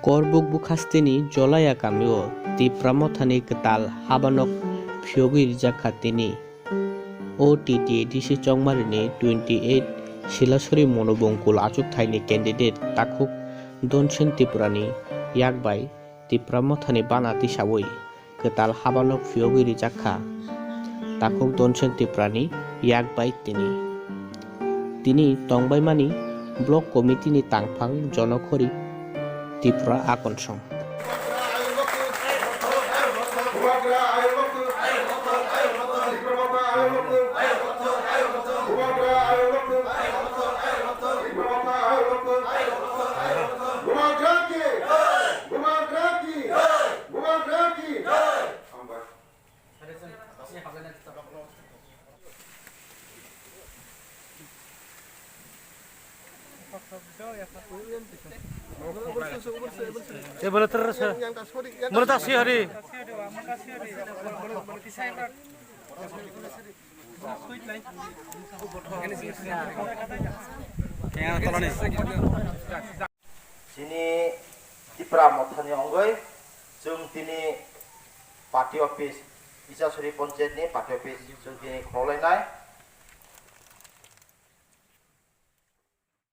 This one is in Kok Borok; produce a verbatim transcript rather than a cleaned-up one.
Korbuk bwkhasteni Jolaya kamio Tipra Mothani kwtal habanok phiyogwi rijak kha tini. O T T A D C Chongmarini twenty eight Silasuri Monobongkul achukthai ni candidate takhuk Donsen Tripurani yak bai Tipra Mothani bana tisawi kwtal habanok phiyogwi rijak kha. Takhuk Donsen Tripurani yak bai tini. Tini tongbaimani Block Committee ni tangphang Jonokhori Tripura Akonsong. Chini Tipra Mothani ongoi chwng tini party office, Isasuri Panchayat ni party office chwng tini khoroknai.